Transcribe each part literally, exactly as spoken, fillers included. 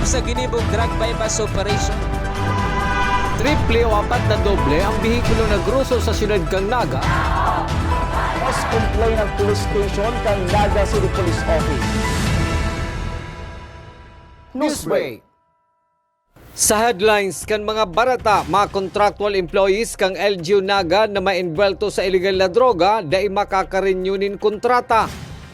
Sa ginibong drug buy-bust operation. Triple o apat na doble ang behikulo na groso sa siyudad kan Naga. Mas complain ang police station kan Naga City Police Office. Newsbreak. Sa headlines kan mga bareta, mga contractual employees kan L G U Naga na maembwelto sa iligal na droga, dai makaka-renew nin kontrata.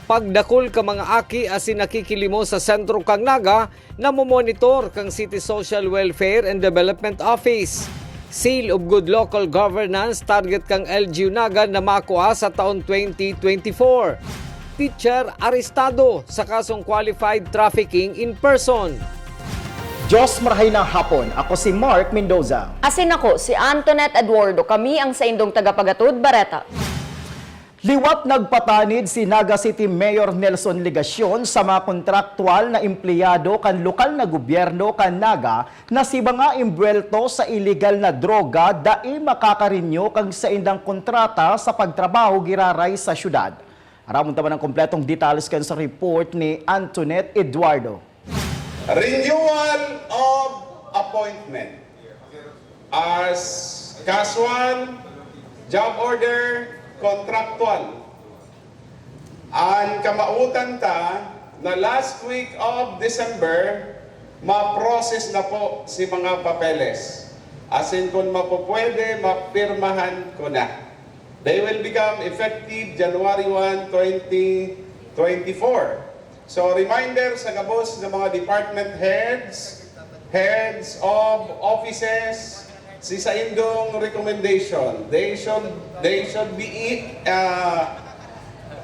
Pagdakul kan mga aki asin nakikilimos sa sentro kan Naga, namomonitor kan City Social Welfare and Development Office. Seal of Good Local Governance target kan L G U Naga na makua sa taon twenty twenty-four. Teacher arestado sa kasong qualified trafficking in person. Diyos marahay na hapon. Ako si Mark Mendoza. Asin ako si Antoinette Eduardo. Kami ang saindong tagapagatod, Bareta. Liwat nagpatanid si Naga City Mayor Nelson Legacion sa mga kontraktuwal na empleyado kan lokal na gobyerno kan Naga na si mga embwelto sa iligal na droga dai makakarinyo kan saindang kontrata sa pagtrabaho giraray sa syudad. Aramon ta man ang kompletong detalye kan sa report ni Antoinette Eduardo. Renewal of appointment as casual, job order, contractual. An kamawotan ta na last week of December, ma-process na po si mga papeles. Asin kun mapupwede, mapirmahan ko na. They will become effective January one, twenty twenty-four. So, reminder sa gabos na mga department heads, heads of offices, si saindong recommendation, they should, they should be, ah,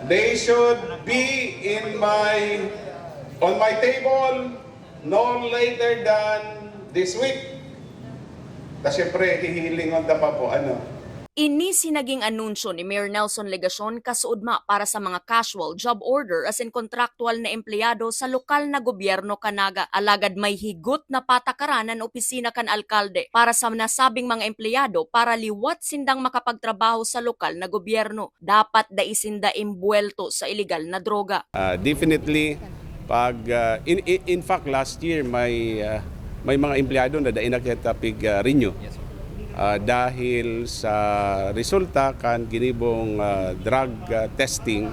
they should be in my, on my table no later than this week. Ta siyempre, hihilingon ta pa po, ano? Ini si naging anunsyo ni Mayor Nelson Legacion kasuodma para sa mga casual, job order asin kontraktuwal na empleyado sa lokal na gobyerno kan Naga. Alagad may higot na patakaran an opisina kan alkalde para sa nasabing mga empleyado para liwat sindang makapagtrabaho sa lokal na gobyerno. Dapat dai sinda embuwelto sa iligal na droga. Ah, definitely, pag, ah, in, in, in fact, last year, may, ah, may mga empleyado na dai nakita pig, ah, renew. Yes, sir. Ah, dahil sa resulta kan ginibong, ah, drug, ah, testing,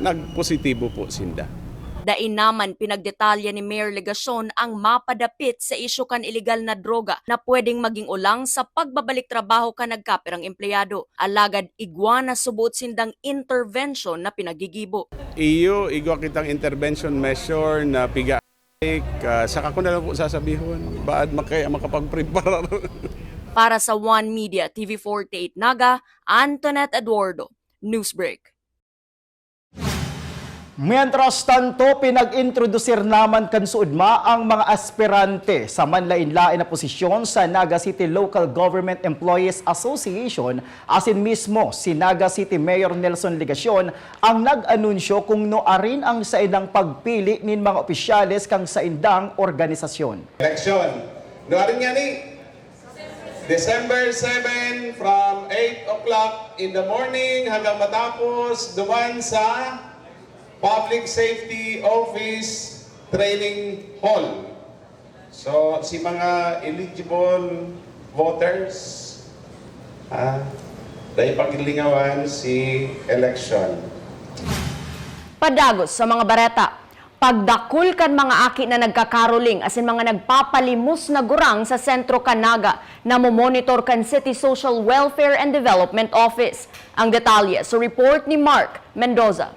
nagpositibo po sinda. Dai naman pinagdetalya ni Mayor Legacion ang mapadapit sa isyu kan iligal na droga na pwedeng maging olang sa pagbabalik trabaho kan nagkapirang empleyado. Alagad igwa na subot sindang intervention na pinagigibo. Iyo, igwa kitang intervention measure na piga, ah, saka ko na lang po sasabihon, baad makaya makapagpreparar. Para sa One Media, T V forty-eight Naga, Antoinette Eduardo, Newsbreak. Mientras tanto, pinag-introdusir naman kan suodma ang mga aspirante sa manlaen-laen na posisyon sa Naga City Local Government Employees Association, asin mismo si Naga City Mayor Nelson Legacion ang nag-anunsyo kung nuarin ang saindang pagpili nin mga opisyales kan saindang organisasyon. Eleksyon. Nuarin ngani, December seven, from eight o'clock in the morning hanggang matapos duman sa Public Safety Office Training Hall. So, si mga eligible voters, ah, dai paglingawan si election. Padagos sa mga bareta. Pagdakul kan mga aki na nagkakaroling asin mga nagpapalimos na gurang sa sentro kan Naga, namomonitor kan City Social Welfare and Development Office. Ang detalye sa report ni Mark Mendoza.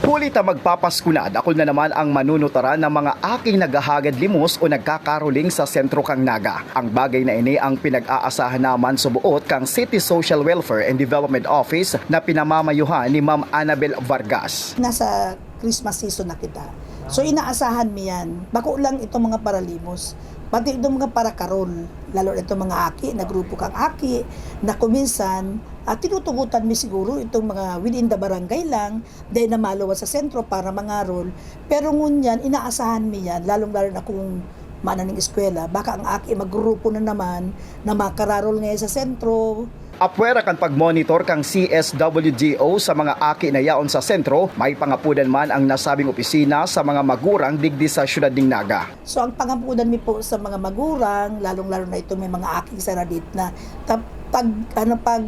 Huli ta magpapasko na, dakul na naman ang manunutaran na mga aking naghahagad limos o nagkakaroling sa sentro kan Naga. Ang bagay na ini ang pinag-aasahan naman suboot kan City Social Welfare and Development Office na pinamamayuhan ni Ma'am Annabel Vargas. Nasa Christmas season na kita. So, inaasahan mi yan. Bako lang itong mga paralimos, pati itong mga parakarol, lalo na itong mga aki, na grupo kang aki, na kuminsan, ah, tinutugutan mi siguro itong mga within the barangay lang, dahil na maluwas sa sentro para mangarol. Pero ngunyan, inaasahan mi yan, lalong-lalo na kung maana ning eskwela. Baka ang aki maggrupo na naman na makararol ngayon sa sentro. Apwera kan pagmonitor kan C S W D O sa mga aki na yaon sa sentro, may pangapodan man ang nasabing opisina sa mga magurang digdi sa siyudad nin Naga. So, ang pangapodan mi po sa mga magurang, lalong-lalo na itong may mga aki sa radit na ta-, pag, ano, pag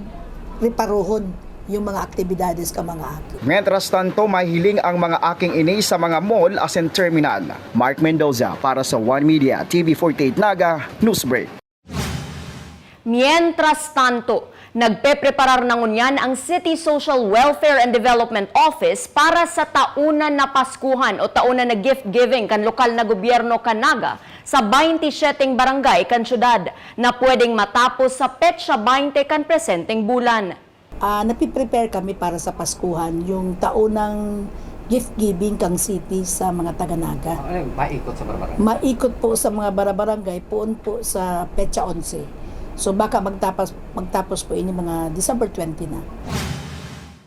reparuhon yung mga aktibidades ka mga aki. Mientras tanto, mahiling ang mga aking ini sa mga mall asin terminal. Mark Mendoza para sa One Media, T V forty-eight Naga, Newsbreak. Mientras tanto, nagpepreparar na ngunyan ang City Social Welfare and Development Office para sa taon na Napaskuhan o taon na gift giving kan lokal na gobyerno kan Naga sa baynte syeteng barangay kan syudad na pwedeng matapos sa petsa baynte kan presenteng bulan. Ah, napiprepare kami para sa Paskuhan, yung taonang gift giving kang city sa mga taga-Naga. Ano yun? Maikot sa barbarangay? Maikot po sa mga barabarangay, poon po sa petsa onse. So, baka magtapas-, magtapos po ini mga December twenty na.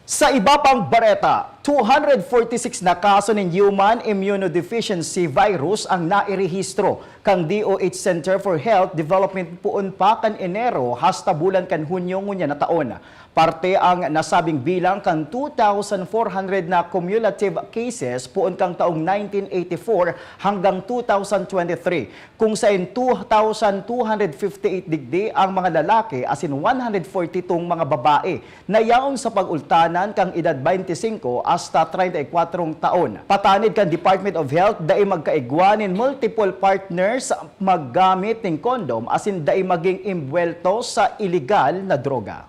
Sa iba pang bareta, two hundred forty-six na kaso nin human immunodeficiency virus ang nairehistro kan D O H Center for Health Development poon pa kan Enero hasta bulan kan Hunyo ngunyan na taon. Parte ang nasabing bilang kan two thousand four hundred na cumulative cases poon kan taong nineteen eighty-four hanggang two thousand twenty-three, kung saen two thousand two hundred fifty-eight digdi ang mga lalaki asin one hundred forty-two mga babae na yaon sa pag-ultanan kan edad twenty-five hasta treinta y cuatro taon. Patanid kan Department of Health, dai magkaigwa nin multiple partners, maggamit nin condom asin dai magin embuwelto sa iligal na droga.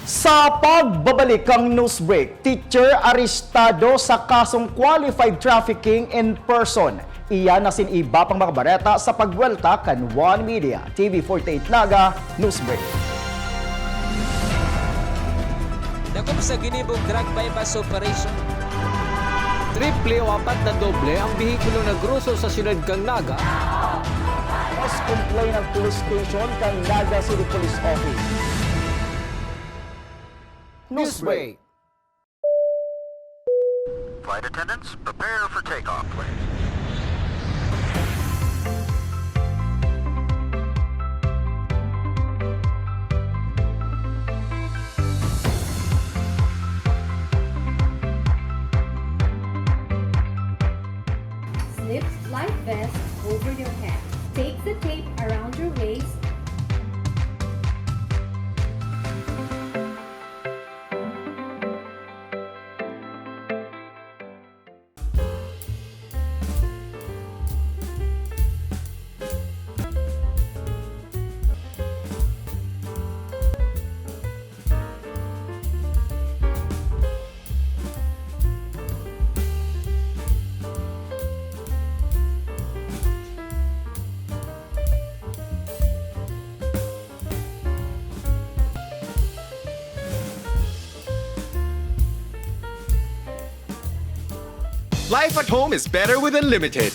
Sa pagbabalik kan Newsbreak, teacher arestado sa kasong qualified trafficking in person. Iyan asin iba pang mga bareta sa pagbuwelta kan One Media, T V forty-eight Naga, Newsbreak. Dakop sa ginibong drug buy-bust operation. Triple o apat na doble ang behikulo na groso sa siyudad kan Naga. Mas complain ang police station kan Naga City Police Office. Newsbreak. Flight attendants, prepare for takeoff, please. Slip life vest over your head. Take the tape around your waist. Life at home is better with Unlimited.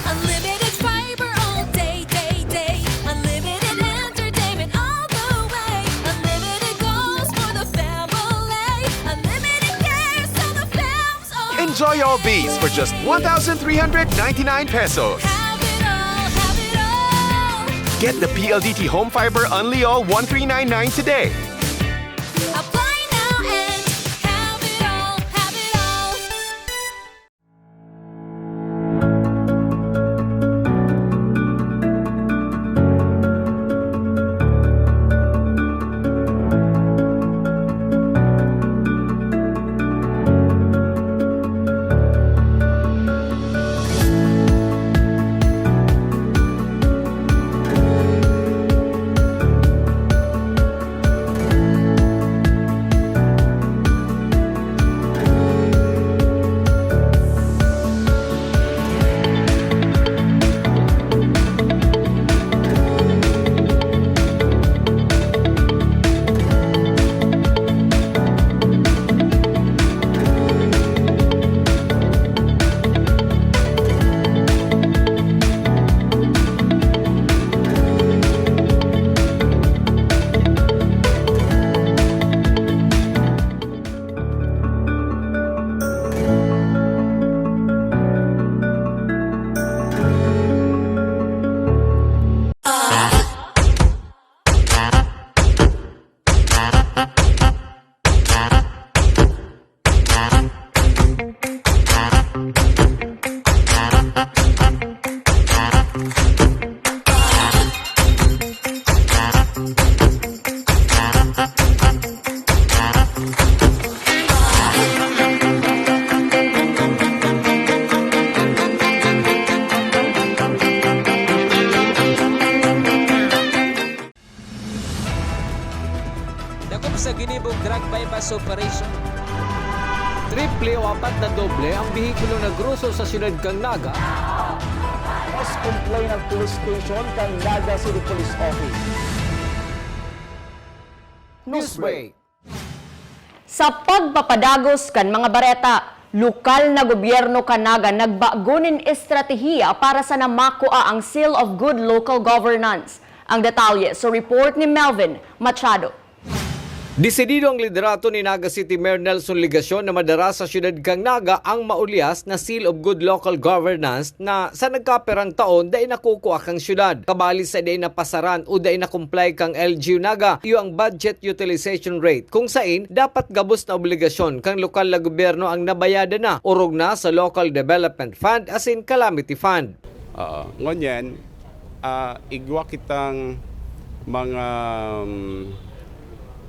Unlimited fiber all day, day, day. Unlimited entertainment all the way. Unlimited goals for the family. Unlimited cares so the fam's all. Enjoy all these for just one thousand three hundred ninety-nine pesos. Have it all, have it all. Get the P L D T Home Fiber Unli All one three nine nine today. Apply now and have it all, have it all. Sa operasyon, triple o apat na doble ang behikulong nagruso sa siyudad kan Naga. Mas complain ang police station kan Naga City Police Office. Newsbreak. Sa pagpapadagos kan mga bareta, lokal na gobyerno kan Naga nagbago nin estratehiya para sana makua ang Seal of Good Local Governance. Ang detalye sa report ni Melvin Machado. Desidido ang liderato ni Naga City Mayor Nelson Legacion na madara sa siyudad kan Naga ang maulyas na Seal of Good Local Governance na sa nagkaperang taon dai nakukua kan siyudad. Kabali sa dai napasaran o dai na-comply kan L G U Naga, iyo ang budget utilization rate, kung sain dapat gabos na obligasyon kan lokal na gobyerno ang nabayadan na, orog na sa Local Development Fund asin Calamity Fund. Oo. Ngunyan, ah, igwa kitang mga, um,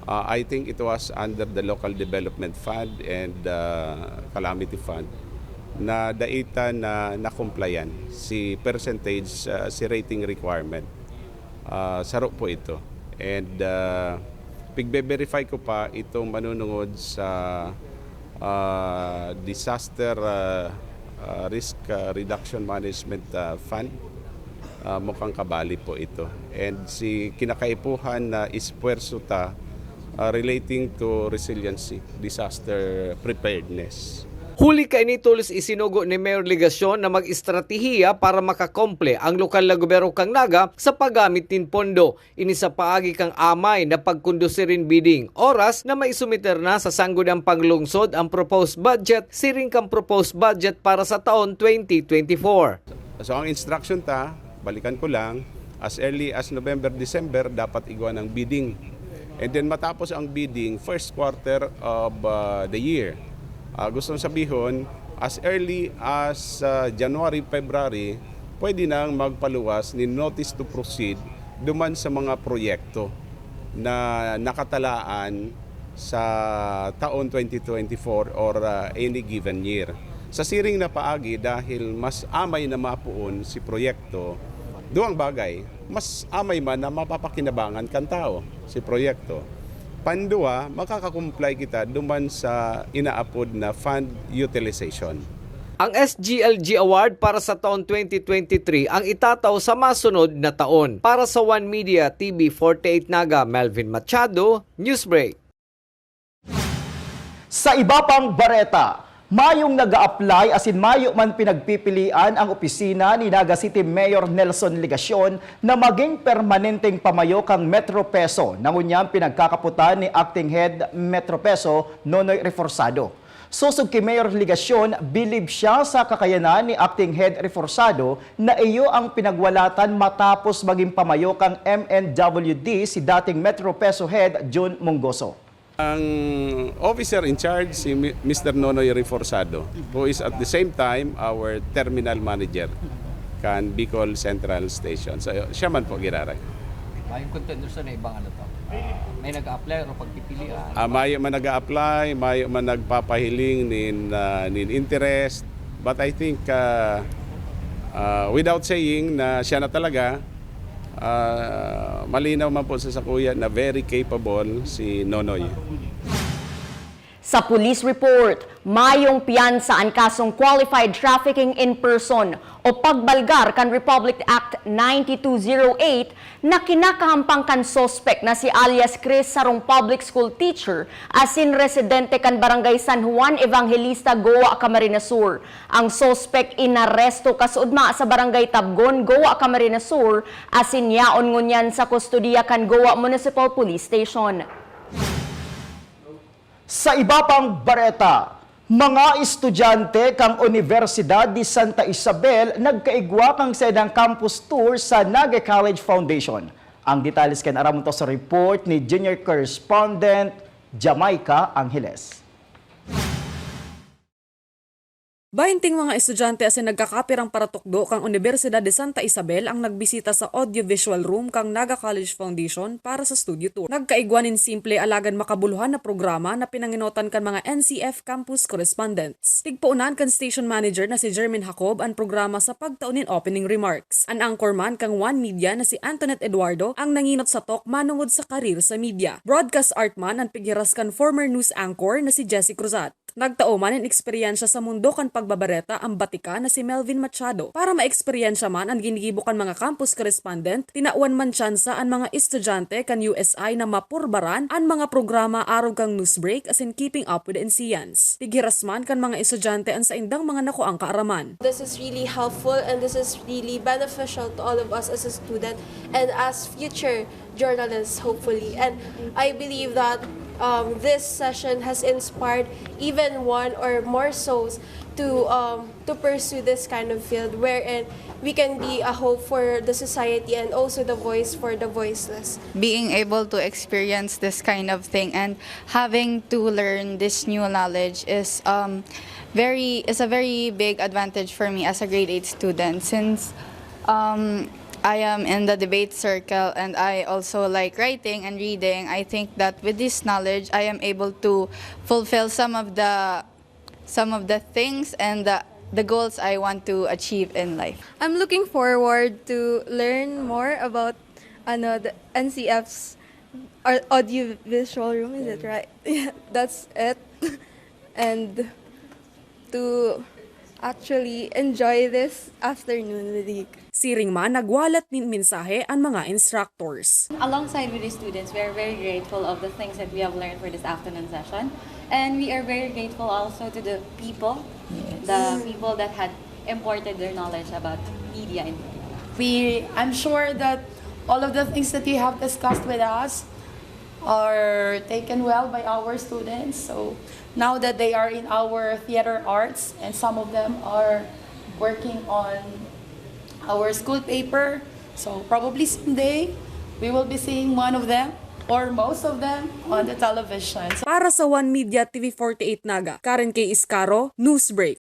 ah, I think it was under the Local Development Fund and, ah, Calamity Fund na dai ta na na-complyan si percentage, ah, si rating requirement. Ah, saro po ito. And, ah, pigbe-verify ko pa itong manunungod sa, ah, disaster, ah, ah, risk, ah, reduction management, ah, fund. Ah, mukhang kabali po ito. And si kinakaipuhan na esfuerso ta, ah, relating to resiliency, disaster preparedness. Huli kaini tolos isinugo ni Mayor Legacion na mag-estratehiya para makakomple ang lokal na gobyerno kan Naga sa paggamit nin pondo. Ini sa paagi kan amay na pagkondusir nin bidding, oras na maisumiter na sa Sangguniang Panglungsod ang proposed budget siring kan proposed budget para sa taon twenty twenty-four. So, ang instruction ta, balikan ko lang, as early as November, December, dapat igwa ng bidding. And then matapos ang bidding, first quarter of, uh, the year. Ah, gustong sabihon, as early as, uh, January, February, pwede nang magpaluwas ni notice to proceed duman sa mga proyekto na nakatalaan sa taon twenty twenty-four or, uh, any given year. Sa siring na paagi, dahil mas amay na mapoon si proyekto, duwang bagay, mas amay man na mapapakinabangan kan tao si proyekto. Pandua, makakakumplay kita duman sa inaapod na fund utilization. Ang S G L G Award para sa taon twenty twenty-three ang itatao sa masunod na taon. Para sa One Media T V forty-eight Naga, Melvin Machado, Newsbreak. Sa iba pang bareta, mayong nag-a-apply asin mayo man pinagpipilian ang opisina ni Naga City Mayor Nelson Legacion na maging permanenteng pamayo kan Metro Peso na ngunyan pinagkakapotan ni Acting Head Metro Peso, Nonoy Reforzado. Sosog ki Mayor Legacion, bilib siya sa kakayanan ni Acting Head Reforzado na iyo ang pinagwalatan matapos magin pamayo kan M N W D si dating Metro Peso Head Jun Mongoso. Ang officer in charge, si Mi-, Mister Nonoy Reforzado, who is at the same time our terminal manager kan Bicol Central Station. So, siya man po giraray. Mayong contender sa na ibang ano to? Ah, may nag-a-apply o pagpipilian? Ah, mayo man nag-a-apply, mayo man nagpapahiling nin, ah, nin interest. But I think, ah, ah, without saying na siya na talaga, ah, malinaw man po sa sakuya na very capable si Nonoy. Sa police report, mayong piyansa an kasong qualified trafficking in person o pagbalgar kan Republic Act ninety-two zero eight na kinakahampang kan suspek na si alias Chris, sarong public school teacher asin residente kan Barangay San Juan Evangelista, Goa, Camarines Sur. Ang suspek inaresto kasuodma sa Barangay Tabgon, Goa, Camarines Sur, asin yaon ngunyan sa kustodiya kan Goa Municipal Police Station. Sa iba pang bareta, mga estudyante kan Universidad de Santa Isabel nagkaigwa kan saindang campus tour sa Naga College Foundation. Ang detalles kan aramon ta sa report ni junior correspondent Jamaica Angeles. Baynting mga estudyante asin nagkakapirang paratukdo kan Universidad de Santa Isabel ang nagbisita sa audiovisual room kan Naga College Foundation para sa studio tour. Nagkaigwa nin simple alagad makabuluhan na programa na pinangenotan kan mga N C F campus correspondents. Tigpoon kan station manager na si Jermaine Jacob an programa sa pagtao nin opening remarks. An anchorman kan One Media na si Antoinette Eduardo ang nangenot sa talk manongod sa karir sa media. Broadcast art man an pighiras kan former news anchor na si Jessie Cruzat. Nagtao man nin eksperyensya sa mundo kan pagbabareta an batika na si Melvin Machado. Para maeksperyensya man an ginigibo kan mga campus correspondent, tinawan man tsansa an mga estudyante kan U S I na mapurbaran an mga programa arog kan Newsbreak asin Keeping Up with the Ancients. Pighiras man kan mga estudyante an saindang mga nakuang kaaraman. This is really helpful and this is really beneficial to all of us as a student and as future journalists, hopefully. And I believe that um, this session has inspired even one or more souls to um, to pursue this kind of field wherein we can be a hope for the society and also the voice for the voiceless. Being able to experience this kind of thing and having to learn this new knowledge is um, very is a very big advantage for me as a grade eight student since um, I am in the debate circle and I also like writing and reading. I think that with this knowledge, I am able to fulfill some of the some of the things and the, the goals I want to achieve in life. I'm looking forward to learn more about ano the N C F's or audiovisual room, is it right? Yeah, that's it. And to actually enjoy this afternoon with you. Siring man nagwalat nin mensahe an mga instructors. Alongside with the students, we are very grateful of the things that we have learned for this afternoon session. And we are very grateful also to the people, the people that had imported their knowledge about media in Manila. We, I'm sure that all of the things that you have discussed with us are taken well by our students. So now that they are in our theater arts and some of them are working on our school paper, so probably someday we will be seeing one of them or most of them on the television. So, Para sa One Media T V forty-eight Naga, Karen K. Iscaro, Newsbreak.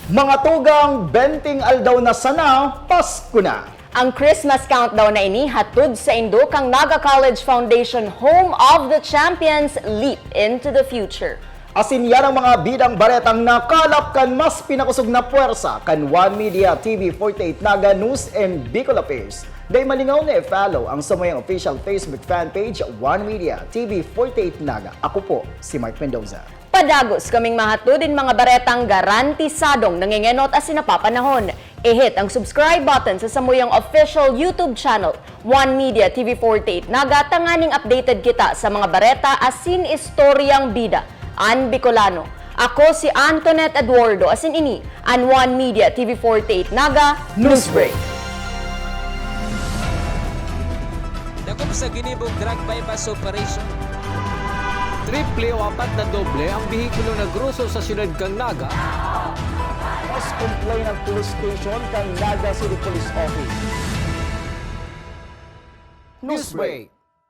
Mga tugang, benteng aldaw na sana, Pasko na! Ang Christmas countdown na ini hatod saindo kan Naga College Foundation, home of the champions, Leap into the Future. Asin yan ang mga bidang baretang nakalap kan mas pinakosog na pwersa kan One Media T V forty-eight Naga News and Bicol Affairs. Dai malingaw na i-follow ang samuyang official Facebook fan page, One Media T V forty-eight Naga. Ako po si Mark Mendoza. Padagos kaming mahatod nin mga baretang garantisadong nangengenot asin napapanahon. I-hit ang subscribe button sa samuyang official YouTube channel, One Media T V forty-eight Naga, tanganing updated kita sa mga bareta asin istoryang bida an Bicolano. Ako si Antoinette Eduardo, asin ini an One Media T V forty-eight Naga Newsbreak. Dakop sa ginibong drug buy-bust operation. Triple o apat na doble ang behikulo na groso sa siyudad kan Naga. Mas complain ang police station kan Naga City Police Office. Newsbreak.